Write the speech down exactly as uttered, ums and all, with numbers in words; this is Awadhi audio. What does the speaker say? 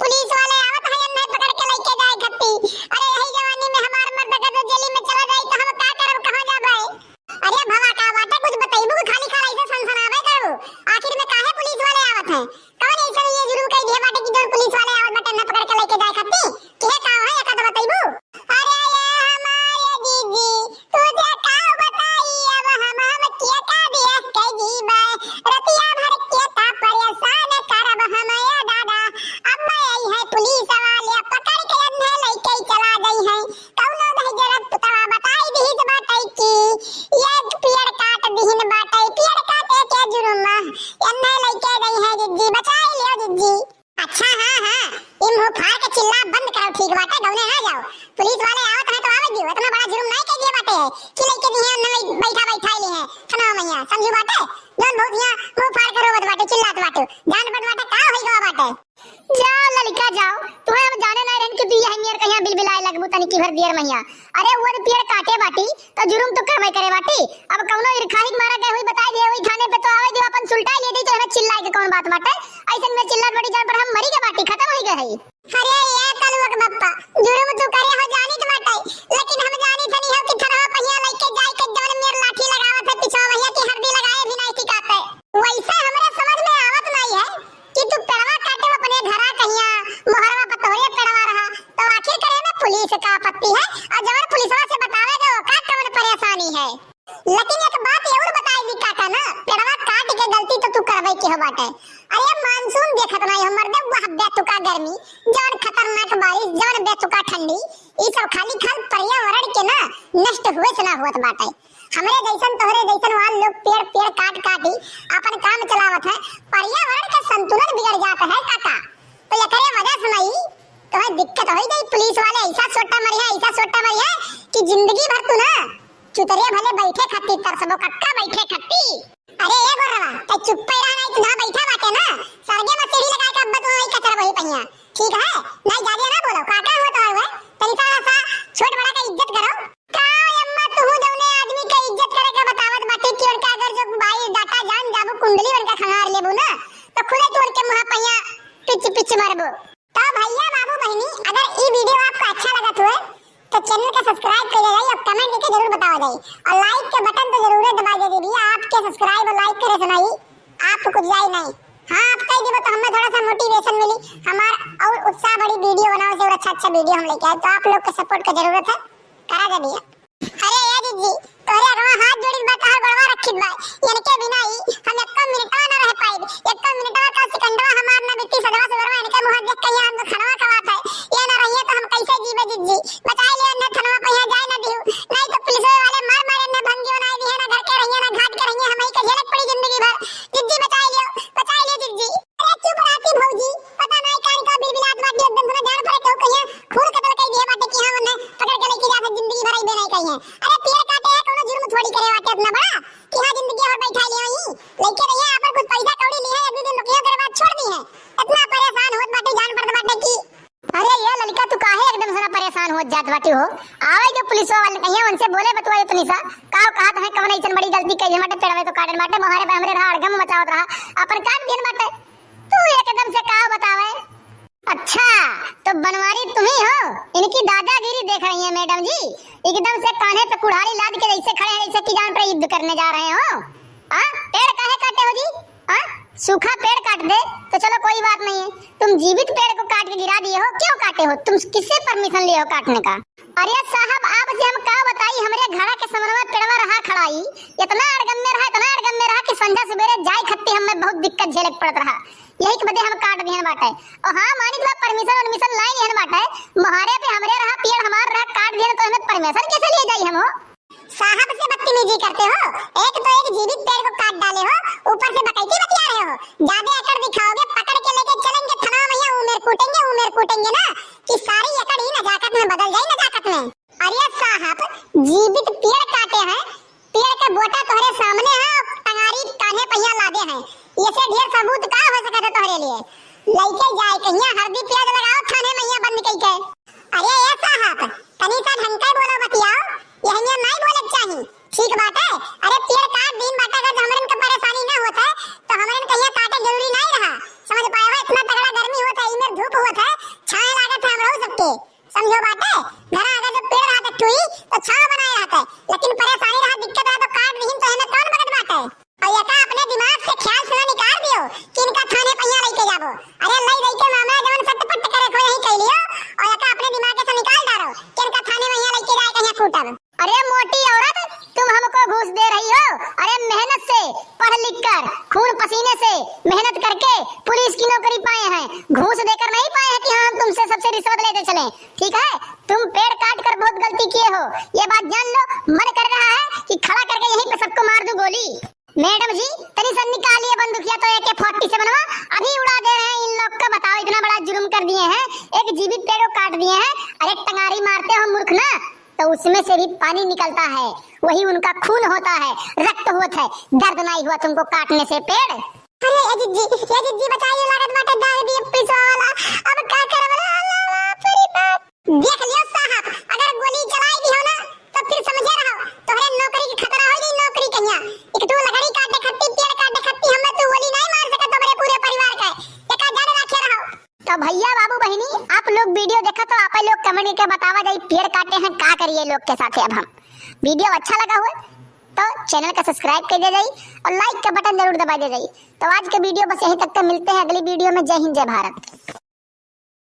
पुलिस वाले आवत हैं, एन्हे पकड़ के लइके जाए खत्ती। अरे, यही जवानी में हमार मर्द अगर तो जेली में चला जाई, तो हम का करब, कहाँ जाबे? अरे भवा, का बाटे, कुछ बतइबू कि खाली खाली ऐसे सनसनाबे करबू? आखिर में काहे पुलिस वाले आवत हैं? कवन ऐसन ये जुर्म कइ दिहे बाटे कि जौन पुलिस वाले आवत बाटे, एन्हे पकड़ के लइके जाए खत्ती? के का है, एका तो बतइबू? अरे ये हमारे जीजी, तुझे का बताई अब हम, हम के का देख के जीबे। रतिया भर के ता परेशान करब हम, ए दादा। अब आई है पुलिस वाले, पकड़ के एन्हे लइके चला गई है। कौनो दहिजरत पुतवा बताई दिहित बाटे कि ये पेड़ काट दिहिन बाटे, पेड़ काटे के जुर्म एन्हे लइके गई है जीजी, बचाई लियो जीजी। अच्छा, हाँ, हाँ, ई मुंह फाड़ के चिल्ला बंद करो, ठीक बाटे, गौने ना जाओ। पुलिस वाले आवत हैं तो आवे दियो, इतना बड़ा जुर्म नहीं कइ दिहे बाटे कि लइके दिहे, एन्हे लइ-, बैठा बैठा ही है, थाना मैया, समझू बाटे? जौन बहुत यहाँ मुंह फाड़ के रोवत बाटे, चिल्लात बाटे, जान पड़त बाटे, का होई गवा बाटे? जाओ ललिका जाओ, तुहे हम जाने नाहीं रहन कि तू यही मेर कहिया बिलबिलाए लगबू तनिकी भर देर मइया। अरे वो पेड़ काटे बाटी, तो जुर्म तो करबे करे बाटी। अब कौनो इरखाही के मारा गए हुई बताई दिहे हुई थाने पे तो आवे दियो, अपन सुलटाई ले दी, तो हमें चिल्लाए के कौन बात बाटे? ऐसन में चिल्लात बाटी जान पर हम मरी गए बाटी, खत्म होई गए है। अरे ये कलुआ के बप्पा, जुर्म तू करे हो जानित बाटे, लेकिन हम जानित हनी हो कि थनवा पहिया लइके जाए के जौन मेर लाठी लगावत है, पिछवा भैया की हरदी लगाए भी नहीं टिकाते। वैसे हमरे समझ में आवत नहीं है कि तू पेड़वा काटे अपने घरा कहिया, मोहरवा पर तोहरे पेड़वा रहा, तो आखिर करे में पुलिस का आपत्ति है? और जवन पुलिसवा से बतावे गए, ओका कवन परेशानी है? लेकिन एक बात और बताई दी काका ना, पेड़वा काट के गलती तो तू करबे के हो बाटे। अरे मानसून देखत नहीं हो मर्दे, वह बेतुका गर्मी, जवन खतरनाक बारिश, जवन बेतुका ठंडी, ई सब खाली खाल पर्यावरण के ना नष्ट हुए से ना होत बाटे। हमरे जैसन तोहरे जैसन वाल लोग पेड़ पेड़ काट काटी अपन काम चलावत है, पर्यावरण के संतुलन बिगड़ जात है काका। तो एकरे वजह से ना ई तोहे दिक्कत होई जाई, पुलिस वाले ऐसा सोटा मरिहे, ऐसा सोटा मरिहे कि जिंदगी भर तू ना चुतरिया भले बैठे खत्ती तरसबो कक्का बैठे खत्ती। अरे ए गोरवा, तै चुप्पे रहा, नहीं तू जहाँ बैठा बाटे ना, सरगे में सीढ़ी लगा के अब तू वही कचरा वही पहिया, ठीक है? नहीं जादे ना बोलो, काका हो तो है, तनी सा सा छोट बड़ा का इज्जत करो। का अम्मा, तू जौने आदमी के इज्जत करे के बतावत बाटे कि उनका अगर जो बाई डाटा जान जाबू, कुंडली उनका खंगार लेबू ना, तो खुदे तू उनके मुँह पहिया पिच पिच मरबू। तो भैया, बाबू, बहिनी, अगर ई video आपको अच्छा लगत हुए तो channel का subscribe कर ले जाई और comment करके जरूर बतावा जाई और like के button तो जरूर दबा दे दी भैया, आपके subscribe और like करे से नहीं आपको कुछ जाई नहीं। हाँ, आप कह देबो तो हमें थोड़ा सा motivation मिली, हमार और उत्साह बढ़ी video बनावे से और अच्छा अच्छा video हम लेके आए। तो आप लोग के support का जरूरत है, करा दे भैया। अरे ए जीजी, तोहरे अगवा हाथ जोड़ित बा, तोहर गोड़वा रखित बा। इनके बिना ई हम एको मिनटवा ना रह पाइब। एको मिनटवा का सेकंडवा हमार ना बीती, सजवा सुबरवा इनके मुँह देख के यहाँ हम खनवा खवात है। ये ना रहिए तो हम कैसे जीबे जीजी? बचाई लियो, ना थनवा पे यहाँ जाए ना दिहू। नहीं तो पुलिस वाले मार मारे ना भंगी बनाए दिए, ना घर के रहिए, ना घाट के रहिए, हम ही के झेलक पड़ी जिंदगी भर। जीजी बचाई लियो, बचाई लियो जीजी। अरे चुप रहती भौजी, पता नहीं कान का बिलबिलात बाटी, एकदम से ना जान पड़े केहू कहिया खून कतल कई दिए बाटे कि हाँ, उन्हें पकड़ के लेके जाते जिंदगी भर अइबे नहीं कहिए। अरे पेड़ काटे है, कोनो जुर्म थोड़ी करे बाटे इतना बड़ा कि हाँ जिंदगी भर बैठा लिए वहीं। लेके रहिए, अपन कुछ पैसा कौड़ी लिए है, एक दो दिन रुकिए, ओकरे बाद छोड़ दी है। इतना परेशान होत बाटे, जान पड़त बाटे कि अरे ये ललिका, तू काहे एकदम से ना परेशान होत जात बाटी हो? आवे जो पुलिस वाले कहिए, उनसे बोले बतुआ जो तनी सा, का कहत है, कवन ऐसन बड़ी गलती कही बाटे, पेड़वे तो काटन बाटे, मोहरे पे हमरे रहा, अड़गम मचावत रहा, अपन काट दियन बाटे। तू एकदम से का बतावे? अच्छा, तो बनवारी तुम्ही हो? इनकी दादागिरी देख रही है मैडम जी। एकदम से कान्हे पे कुल्हाड़ी लाद के जैसे खड़े हैं, जैसे कि जान पर युद्ध करने जा रहे हो। हाँ, पेड़ काहे काटे हो जी? हाँ, सूखा पेड़ काट दे तो चलो कोई बात नहीं है, तुम जीवित पेड़ को काट के गिरा दिए हो, क्यों काटे हो? तुम किससे परमिशन लिए हो काटने का? अरे साहब, आपसे हम का बताई, हमरे घरा के समनवा पेड़वा रहा खड़ाई, इतना अड़गम में रहा, इतना अड़गम में रहा कि संझा सुबेरे जाए खत्ती हमें बहुत दिक्कत झेले के पड़त रहा। यही के बदे हम काट दिहन बाटे। और हाँ, मानित बा, परमिशन उर्मिशन लाई दिहन बाटे। मोहारे पे हमरे रहा, पेड़ हमार रहा, काट दिहन तो हमें परमिशन कैसे लिए जाई हम हो? साहब से बदतमीजी करते हो, एक तो एक जीवित पेड़ को काट डाले हो, ऊपर से बकैती बतिया रहे हो। ज्यादा अकड़ दिखाओगे, पकड़ के लेके चलेंगे थाना में, या उमेर कूटेंगे, उमेर कूटेंगे ना कि सारी अकड़ ही नजाकत में बदल जाए, नजाकत में। अरे साहब, जीवित पेड़ काटे हैं, पेड़ के बोटा तोहरे सामने है, टंगारी कान्हे पहिया लादे हैं, इसे ढेर सबूत का हो सकत है तोहरे लिए? लइके जाए कहिया हरदी प्याज लगाओ थाने में, यहाँ बंद कई के। अरे ए साहब, तनी सा ढंग के बोलो, बतियाओ, यहिया नहीं बोले के चाही, ठीक बाटे? अरे पेड़ काट दिन बाटे, अगर हमरन के परेशानी ना होत है तो हमरन कहिया काटे जरूरी नहीं रहा, समझ पाए हो? इतना तगड़ा गर्मी होत है, इमेर धूप खून पसीने से मेहनत करके पुलिस की नौकरी पाए हैं, घूस देकर नहीं पाए हैं कि हाँ, हम तुमसे सबसे रिश्वत लेते चलें। ठीक है, तुम पेड़ काट कर बहुत गलती किए हो, ये बात जान लो। मन कर रहा है कि खड़ा करके यहीं पे सबको मार दूं गोली। मैडम जी, तनी सा निकालिए बंदूकिया तो AK forty seven वा, अभी उड़ा दे रहे हैं इन लोग का। बताओ, इतना बड़ा जुर्म कर दिए हैं, एक जीवित पेड़ को काट दिए हैं। अरे, टंगारी मारते हो मूर्ख ना, तो उसमें से भी पानी निकलता है, वही उनका खून होता है, रक्त होत है, दर्द नहीं हुआ तुमको काटने से पेड़? अरे ए जिज्जी, ए जिज्जी, बचाइए, लागत बाटे डाल दिए पुलिस वाला। अब का करब रे? अल्लाह, बाप रे बाप। देख लियो साहब, अगर गोली चलाई दिहो ना, तो फिर समझे रहो, तोहरे नौकरी के खतरा हो जाई, नौकरी कहिया। एक तू लकड़ी काटे खत्ती, पेड़ काटे खत्ती, हमें तू गोली नहीं मार सकत, तोहरे पूरे परिवार के। एका जान रखे रहो। तो भैया, बाबू, बहिनी, आप लोग video देखा तो आप लोग comment करके बतावा जाई, पेड़ काटे हैं, का करिए लोग के साथ अब हम। Video अच्छा लगा हुआ तो channel का subscribe कर दे जाई और like का button जरूर दबा दे जाई। तो आज के video बस यहीं तक, तो मिलते हैं अगली video में। जय हिंद, जय भारत।